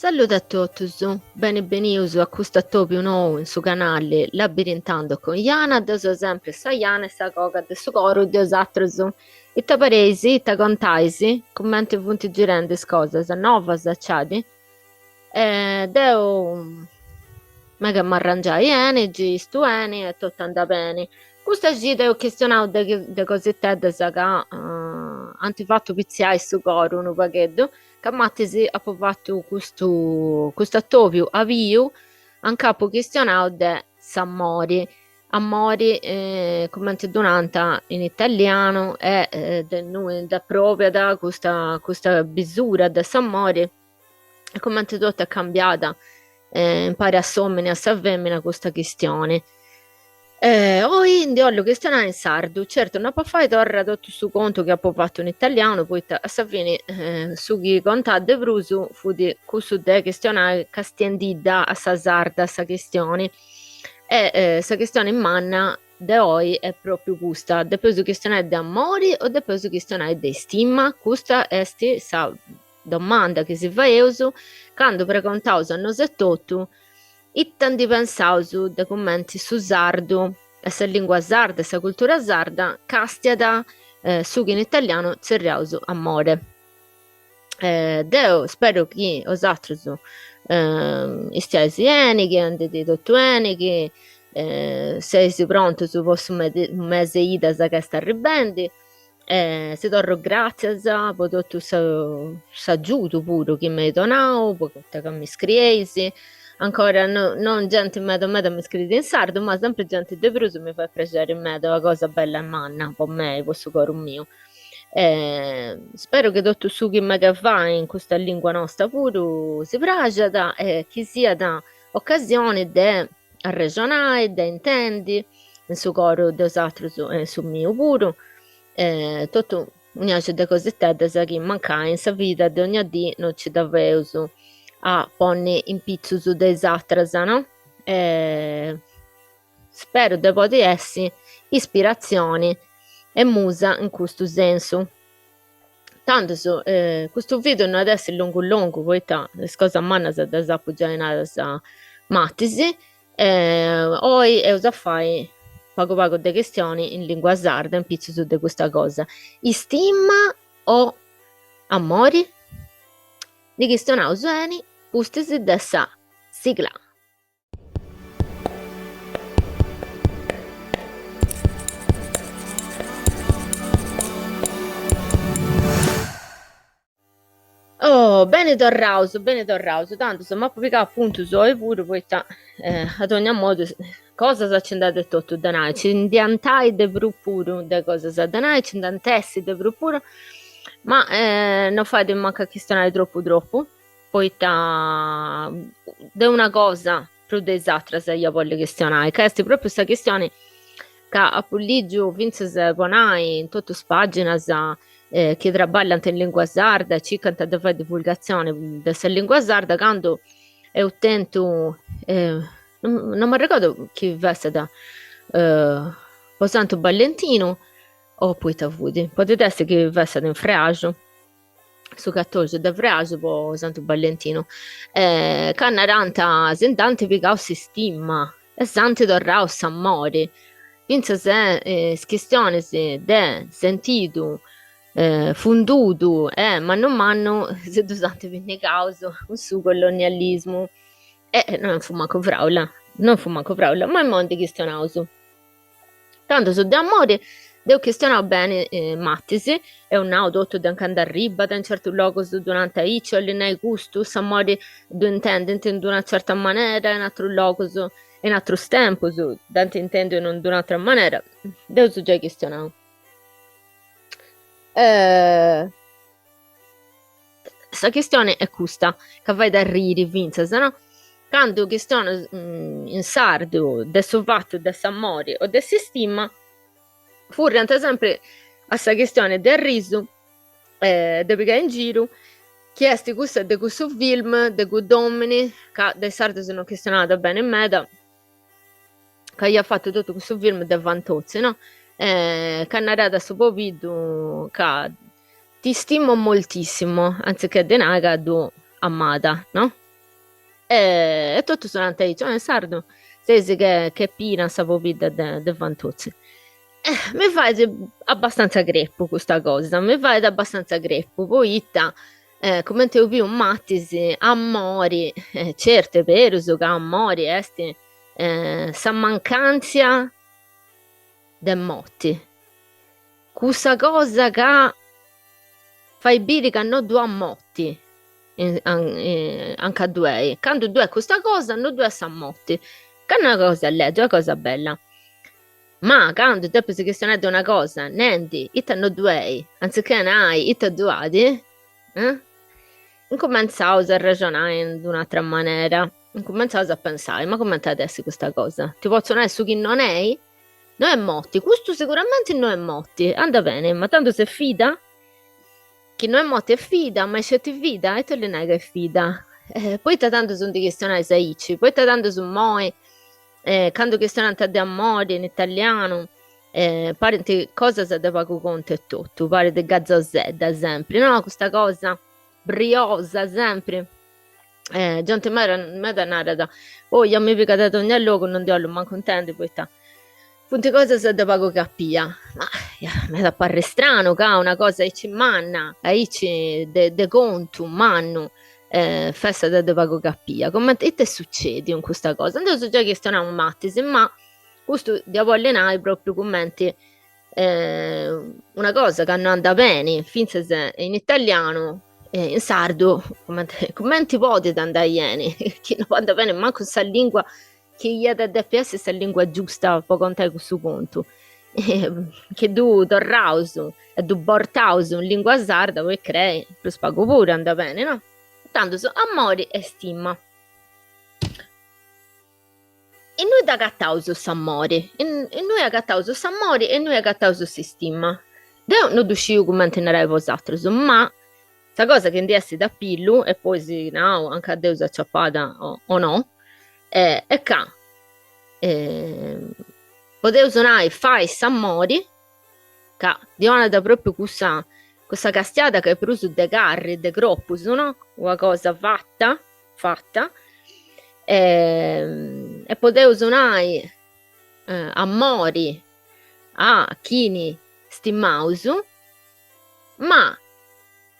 Salude a totus, beni benius a custu atobiu nou in su canali Labirintando con Jana, deu seu sempri sa Jana e sa coga de su coru de 'osatrus. Ita pareis, ita contais, cumenti funt girendi is cosas, novas nc'at? Deu megu a m'arrangiai 'eni, gei istu 'eni e totu andat beni. Custa cida eus chistionau de de cositeddas ca ant fatu pitziai su coru unu pagheddu, ca matis apu fatu custu custu atobiu abiu anca apu chistionau de s'amori, amori cumenti ddu nant in italianu e de innui nd'aprobiat custa custa bisura de s'amori e cumenti totu est cambiada impari a s'omini e a sa femina custa chistioni. Oi ndi 'ollu chistionai in sardu, certu no apu a fai torra totu su contu chi apu fatu in italianu, poita a sa fini su chi contàt de prus fut cussu de chistionai castiendidda a sa sarda sa chistioni e sa chistioni manna de oi est propriu custa, depeus chistionai de amori o depeus chistionai de istima? Custa est sa domanda chi si faeus candu pregontaus a nosu etotu ita ndi pensaus de cumenti su sardu e sa lingua sarda e sa cultura sarda castiat su chi in italianu tzerriaus amore. Deu speru chi 'osatrus istiais 'eni, chi andit totu 'eni, chi seis prontus po su mesi 'e idas chi est arribendi E si torro gràtzias po totu s'agiudu puru chi m'eis donau, poita ca mi scrieis, ancora no non genti meda meda mi scriit in sardu, ma sempri genti de prus mi fait prexeri meda, una cosa bella e manna po mei, po su coru miu. E speru chi totu su chi megu a fai in custa lingua nosta puru si praxat e chi siat ocasioni de arrexonai, de intendi in su coru de 'osatrus e in su miu puru, totu un'axi de cositeddas chi mancai in sa vida de ogna dì no nci dda feus a ponni in pitzus de is atras, no? Speru de podi essi ispiratzioni e musa in custu sensu. Tandus custu video no at essi longu longu poita is cosas mannas ddas apu giai nadas matis Oi eus a fai pagu pagu de chistioni in lingua sarda in pitzus de custa cosa. Istima o amori? Ndi chistionaus 'eni pustis de sa sigla. Oh, beni torraus, beni torraus, tandus m'apu pigau apuntus oi puru poita a dogna modu cosas nci nd'at de totu de nai, nci ndi ant ai de prus puru de cosas de nai, nci nd'ant essi de prus puru, ma no fait mancu a chistionai tropu tropu, poita de una cosa prus de is atras ia bolli chistionai, ca est propriu sa chistioni ca apu ligiu fintzas po nai in totus is paginas chi traballant in lingua sarda e circant de fai divulgatzioni de sa lingua sarda candu eus tentu non m'arregodu chi fessat po Santu Ballentinu o poita fut, podit essi chi fessat in freaxu su catòrixi de freaxu po Santu Ballentinu, ca narant si nd'ant pigau s'istima e s'ant torrau s'amori, fintzas e is chistionis de sentidu fundudu e mannu mannu si ddus ant pinnigaus cun su colonialismu e non fut mancu fraula, non fut mancu fraula, ma immoi ndi chistionaus. Tandus de amori nd'eus chistionau beni matis, eus nau totu de anca nd'arribat, in certus logus ddu nant aici, 'olit nai custu, s'amori ddu intendint in d'una certa manera, in atrus logus e in atrus tempus dd'ant intendiu in d'un'atra manera, nd'eus giai chistionau. Sa chistioni est custa, ca fait arriri fintzas, no? Candu chistionas in sardu de su fatu de s'amori o de s'istima, furriant sempri a sa chistioni de arrisu e de pigai in giru, chi est cussa de cussu film de cudd'omini, ca de is sardus no chistionat beni meda, ca iat fatu totu cussu film de Fantozzi, no? Ca narat a su pobiddu ca ti stimo moltissimo, anziché de nai ca ddu amada, no? E totus nant aici, oh in sardu seis che che Pina sa pobidda de de Fantozzi. Mi fait abbastanza crepu custa cosa, mi fait abbastanza crepu, poita cumenti eus biu matis, amori, certu est berus ca amori est sa mancanzia de moti, cussa cosa ca fait biri ca no ddu at moti anca ddu est, candu ddu est custa cosa no ddu est sa moti, ca no est una cosa lègia, est una cosa bella. Ma candu depis chistionai de una cosa nendi ita no ddu est, anziché nai ita ddu at, eh? Incumentzaus a arrexonai in d'un'atra manera, incumentzaus a pensai, ma cumenti at essi custa cosa? Ti potzu nai su chi non est? No est moti, custu siguramenti no est moti, andat beni, ma tandus est vida? Chi no est moti est vida, ma est sceti vida? Ita 'olit nai ca est vida? Poita tandus ndi chistionais aici? Poita tandus immoi Candu chistionant de amori in italianu parint cosas de pagu contu etotu, parit gazosedda sempri, no custa cosa briosa sempri. Genti meda meda narat, oh ja mi pigat de dogna logu, non ndi 'ollu mancu intendi poita funt cosas de pagu capia. Ma m'at a parri stranu ca una cosa aici manna, aici de de contu mannu fessat de pagu capia. Comente, ita est sucediu in custa cosa? Nd'eus giai chistionau matis, ma custu dd'ia bolli nai propriu cumenti una cosa ca no andat beni, fintzas in italianu e in sardu, cumenti cumenti podit andai 'eni, chi no andat beni mancu in sa lingua chi iat a depi essi sa lingua giusta po contai cussu contu, chi ddu torraus e ddu bortaus in lingua sarda podit crei prus pagu puru andat beni, no? Tandus amori e stima. Innui dd'agataus s'amori? Innui agataus s'amori e innui agataus s'istima? Deu no ddu sciu cumenti narai bosatrus, ma sa cosa chi ndi essit a pillu, e poi si nau anca dd'eus aciapada o no, est ca podeus nai fai s'amori, ca ddi 'onat propriu cussa cussa castiada ca est prus de carri, de cropus, no, una cosa fata fata, e podeus nai amori a chini stimaus, ma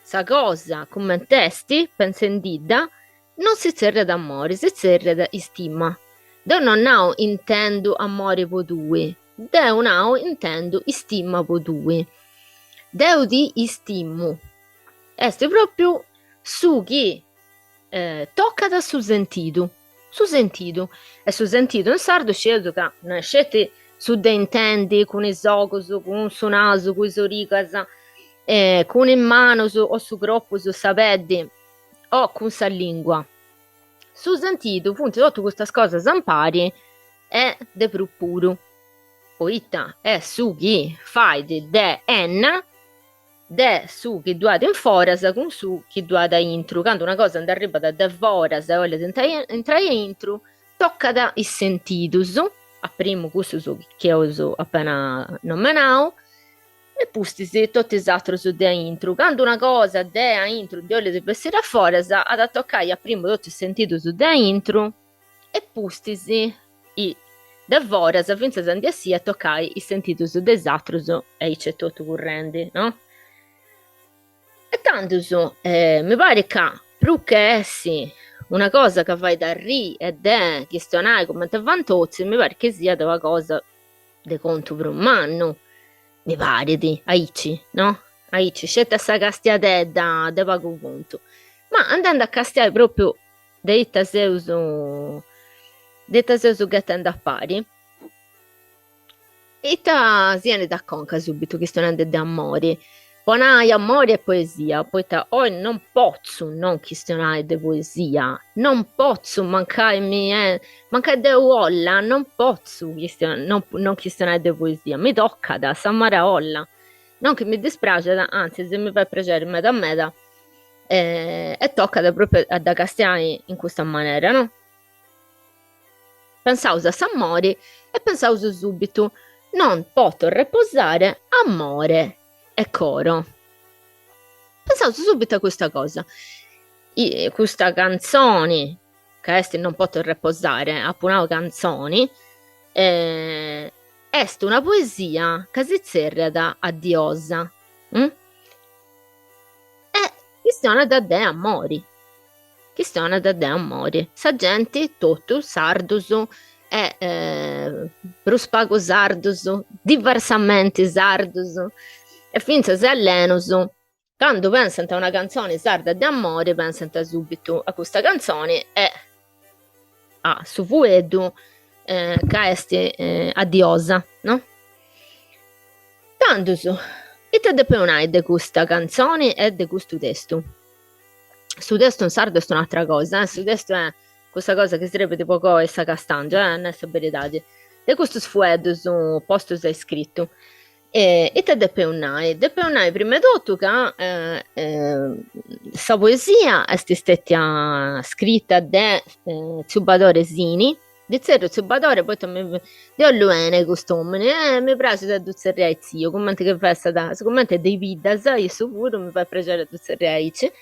sa cosa cument'est, pensendidda, Non si zerriat amori, si zerriat istima. Deu non nau intendu amori po tui, deu nau intendu istima po tui. Deu ti istimu. Est propriu su chi tocat su sentidu, su sentidu. E su sentidu in sardu scieus ca no est sceti su de intendi cun is ogus, cun su nasu, cun is origas, cun is manus o su cropus, sa peddi o cun sa lingua. Su sentidu funt totu custas cosas impari e de prus puru, poita est su chi fait de 'enna de su chi ddu at in foras cun su chi ddu at aintru. Candu una cosa nd'arribat de foras e 'olit intrai aintru, tocat is sentidus, a primu cussus chi eus apena nomenau, E pustis totu is atrus de aintru. Candu una cosa de aintru ndi 'olit bessiri a foras, at a tocai a primu totu is sentidus de aintru e pustis is de foras fintzas a ndi essiri a tocai is sentidus de is atrus e aici etotu currendi, no? E tandus mi parit ca prus che essi una cosa ca fait arrii e de chistionai cumenti Fantozzi, mi parit chi siat una cosa de contu prus mannu, mi parit, aici, no? Aici, sceti a sa castiadedda de pagu contu. Ma andendi a castiai propriu de ita seus de ita seus ghetendi a pari, ita si 'enit a conca subitu chistionendi de amori Po nai amori e poesia, poita oi non potzu non chistionai de poesia, non potzu mancai mi mancai deu 'olla non potzu non non chistionai de poesia, mi tocat sa maraolla, non chi mi dispraxat, antzis mi fait prexeri meda meda e tocat propriu a dda castiai in custa manera no. Pensaus a s'amori e pensaus subitu, non poto reposare amore e coro. Pensaus subitu a custa cosa. Custa cantzoni. ca est Non poto reposare, apu nau cantzoni, est una poesia ca si tzerriat Adiosa, e chistionat de amori, chistionat de amori, sa genti totu, sardus e prus pagu sardus, diversamenti sardus e fintzas allenus, candu pensant a una cantzoni sarda de amori pensant subitu a custa cantzoni e a su fueddu ca est adiosa, no? Tandus, ita depeus nai de custa cantzoni e de custu testu? Su testu in sardu est un'atra cosa, su testu est cussa cosa chi srebit po coi sa castangia, a nai sa beridadi, de custus fueddus postus a iscritu. E ita depeus nai? Depeus nai prima 'e totu ca sa poesia est stetia scrita de tziu Badore Sini, ddu tzerriu tziu Badore poita mi ddi 'ollu 'eni cust'omini e mi praxit a ddu tzerriai tziu, cumenti chi fessat, sigumenti est de is biddas issu puru mi fait prexeri a ddu tzerriai aici.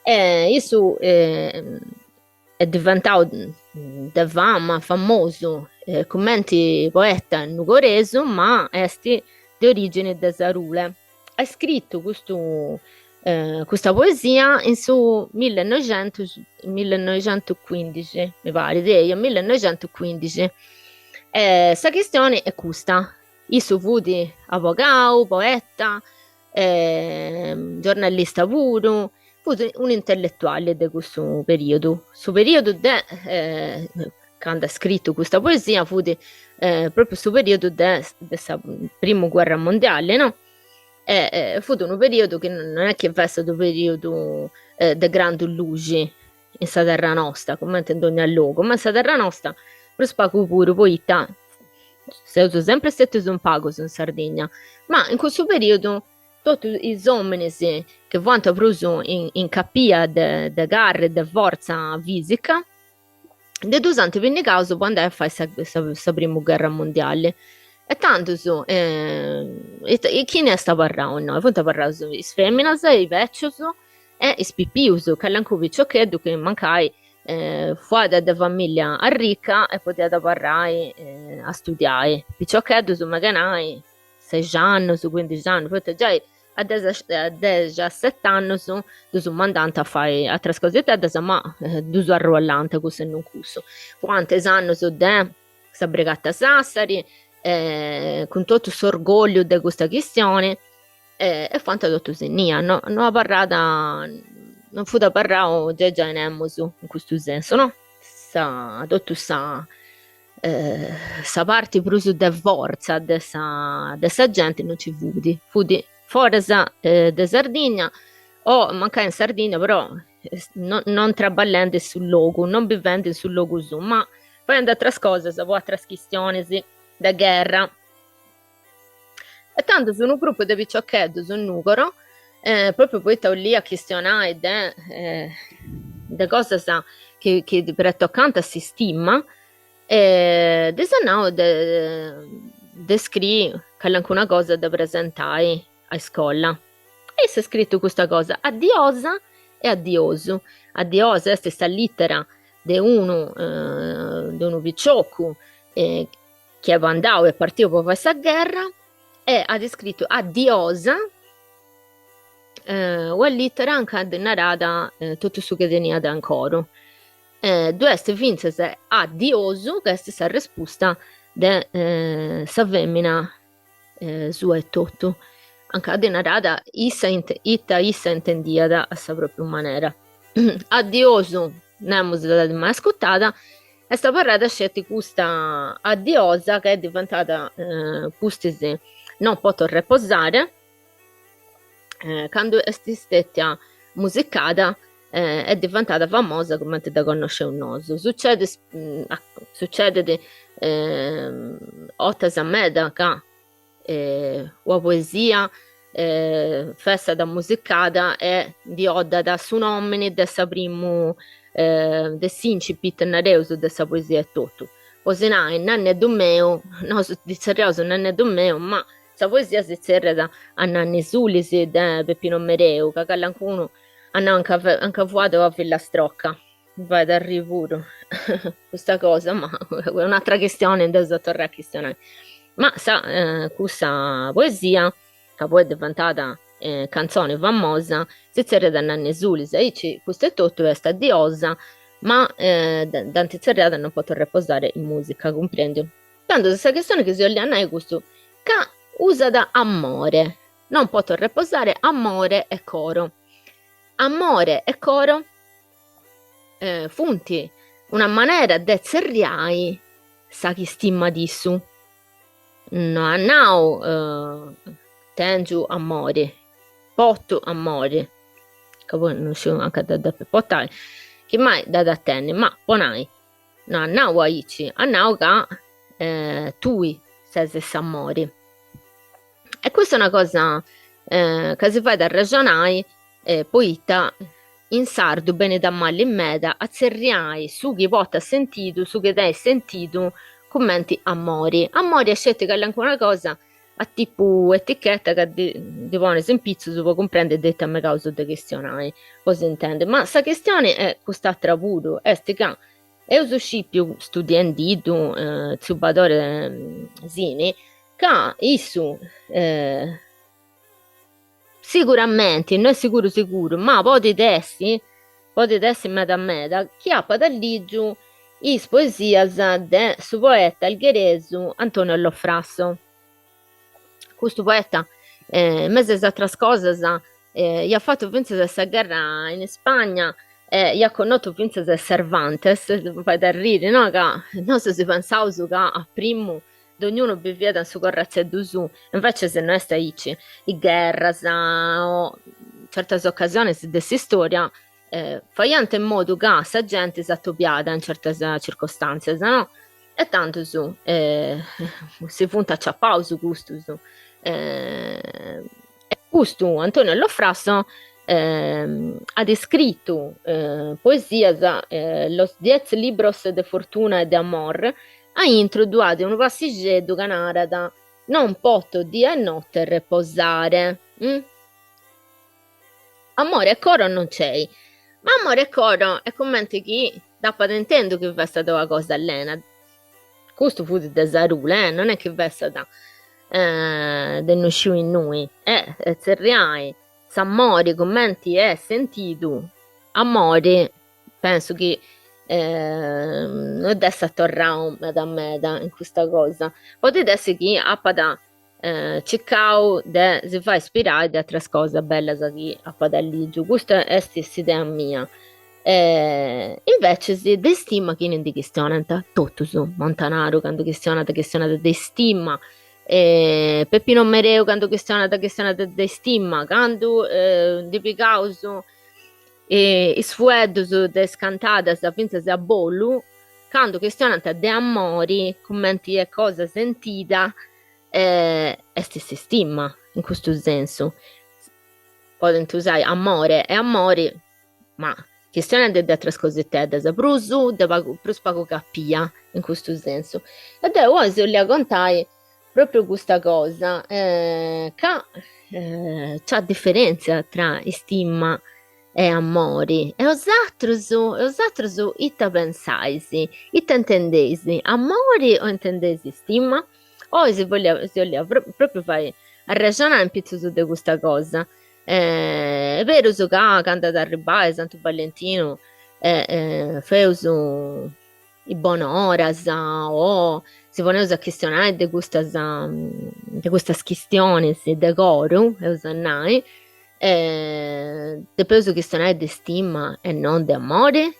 E issu est diventau de fama, famosu cumenti poeta nugoresu, ma est de origini de Sarule. At scritu custu custa poesia in su millenoixentus millenoixentuscuindixi, mi parit, eia, millenoixentuscuindixi. E sa chistioni est custa, issu fut abogau, poeta, giornalista puru, fut un'intelletuali de cussu periodu, su periodu de candu at scritu custa poesia fut propriu su periodu de de sa primu guerra mondiali no, e fut unu periodu chi non est chi fessat unu periodu de grandu luxi in sa terra nosta, cumenti in dogna logu, ma in sa terra nosta prus pagu puru poita seus sempri stetius in pagus in Sardigna, ma in cussu periodu totu is ominis chi fuant prus in capia de de carri de fortza fisica ndi ddus ant pinnigaus po andai a fai sa sa primu gherra mundiali e tandus e chini est abarrau innoi? Funt abarraus is feminas, is becius e is pipius, calincunu piciocheddu chi mancai fuat de familia arrica e podiat abarrai a studiai, piciocheddus megu a nai sexi annus, cuindixi annus, poita giai a dexaset'annus ddus mandant a fai ateras cositeddas ma ddus arruolant cussu e non cussu. Fuant is annus de sa Brigata Sassari cun totu s'orgolliu de custa chistioni e fuant totus innia, no no abarrat, non fut abarrau giai giai nemus in custu sensu no, sa totu sa sa parti prus de fortza de sa de sa genti non nci fut, fut foras de Sardigna o mancai in Sardigna però non non traballendi in su logu, non bivendi in su logu suu, ma faendi ateras cosas po ateras chistionis de gherra. E tandus unu grupu de piciocheddus in Nùgoro, propriu poita 'oliat chistionai de de cosas chi chi pertocant a s'istima, ddis at nau de de scriri calincuna cosa de presentai a iscola. E issu at scritu custa cosa, adiosa e adiosu. Adiosa est sa litera de unu de unu piciocu chi est andau est partiu po fai sa gherra e at scritu adiosa una litera anca ddi narat totu su chi teniat in coru. Ddu est fintzas adiosu ca est sa respusta de sa femina sua etotu, anca ddi narat issa ita issa intendiat a sa propriu manera. Adiosu nemus dd'at mai ascurtada, est abarrada sceti custa adiosa ca est diventada pustis Non poto reposare, candu est stetia musicada est diventada famosa cumenti dda connosceus nosu. Sucedit sucedit 'ortas meda ca una poesia fessat musicada e ndi 'oddat su nomini de sa primu de s'incipit nareus de sa poesia etotu. Po si nai Nanneddu meu, nosu ddi tzerriaus Nanneddu meu, ma sa poesia si tzerriat A Nanni Sulis de Peppino Mereu, ca calincunu at nau anca fuat una filastrocca. Mi fait arriri puru custa cosa, ma est un'atra chistioni nd'eus a torrai a chistionai. Ma sa cussa poesia, ca poi est diventada cantzoni famosa, si tzerriat Nanni Sulis, aici custa etotu est Adiosa, ma dd'ant tzerriada Non poto reposare in musica, cumprendiu. Tando sa chistioni chi si 'ollia nai est custu, ca usat amore, non poto reposare amore e coro. Amore e coro funt una manera de tzerriai sa chi stimat issu. No at nau tengiu amori, potu amori, ca poi non sciu anca dda depit potai, chi mai dd'at a tenni, ma po nai, no at nau aici, at nau ca tui ses s'amori. E custa est una cosa ca si fait arrexonai poita in sardu benit a mali meda a tzerriai su chi portat sentidu, su chi tenit sentidu cumenti amori. Amori est sceti calincuna cosa a tipu eticheta ca ddi ponis in pitzus po cumprendi de ita megaus de chistionai, po s'intendi. Ma sa chistioni est cust'atra puru, est ca eus scipiu studiendiddu tziu Badore Sini ca issu Siguramenti, no est siguru siguru, ma podit essi, podit essi meda meda, chi apat lìgiu is poesias de su poeta algheresu Antonio Lo Frasso. Custu poeta, in mesu a is atras cosas, iat fatu fintzas sa gherra in Ispagna e iat connotu fintzas Cervantes, fait arriri, no, ca nosu si pensaus ca a primu Dognunu biviat in su corratzeddu suu, invecias no est aici, is gherras o certas ocasionis de s'istoria faiant in modu ca sa genti s'atobiat in certas circostantzias, no? E tandus si funt aciapaus custus. E custu Antonio Lo Frasso at iscritu poesias, Los diez libros de fortuna e de amor, A intro ddu at unu passixeddu ca narat, Non poto die e notte reposare. Amore e coro non c'est. Ma amore e coro est comente chi dd'apat intendiu chi fessat una cosa allena. Custu fut de Sarule, eh, non est chi fessat de no sciu innui. E tzerriai s'amori cumenti est sentidu amori Pensu chi no dd'essat torrau meda meda in custa cosa. Podit essi chi apat circau de si fai ispirai de ateras cosas bellas chi apat ligiu, custa est s'idea mia. Invecis de istima chini ndi chistionant? Totus, Montanaru candu chistionat chistionat de istima, Peppino Mereu candu chistionat chistionat de istima, candu ndi pigaus Is fueddus de is cantadas fintzas a bolu, candu chistionant de amori cumenti est cosa sentida, est s'istima in custu sensu. Podint usai amore e amori, ma chistionendi de atras cositeddas, prus de pagu prus pagu capia in custu sensu. E deu oi si 'ollia contai Propriu custa cosa, ca nc'at diferentzia tra istima e amori. E 'osatrus, e 'osatrus ita pensais? Ita intendeis? Amori o intendeis istima? Oi si bollia si 'ollia propriu fai arrexonai in pitzus de custa cosa. Est berus ca candu at arribai Santu Ballentinu feus is bonoras o si poneus a chistionai de custas de custas chistionis de coru, eus a nai, depeus chistionai de stima e non de amori?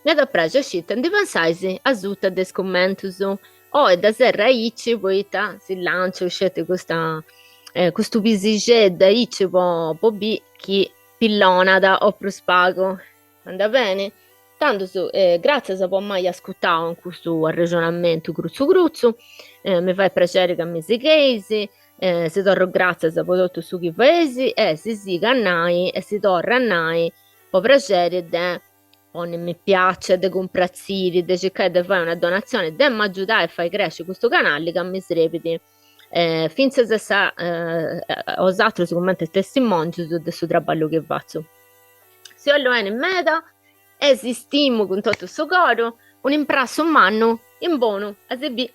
M'iat a praxi a scì ita ndi pensais asuta de is cummentus. Oi dda serru aici poita si lanciu sceti custa custu pisixeddu aici po po bì chi pillonat o prus pagu. Andat beni? Tandus, gràtzias po m'ai ascutau in custu arrexonamentu crutzu crutzu, mi fait prexeri ca mi sigheis, si torru gràtzias po totu su chi faeis e si sigu a nai e si torru a nai po prexeri de ponni mi piace, de cumpratziri, de circai de fai una donatzioni, de m'agiudai a fai cresci custu canali ca mi srebit fintzas a 'osatrus cumenti testimongius de su traballu chi fatzu. Si 'ollu 'eni meda. E si stimu cun totu su coru, un'imprassu mannu in bonu a si bì.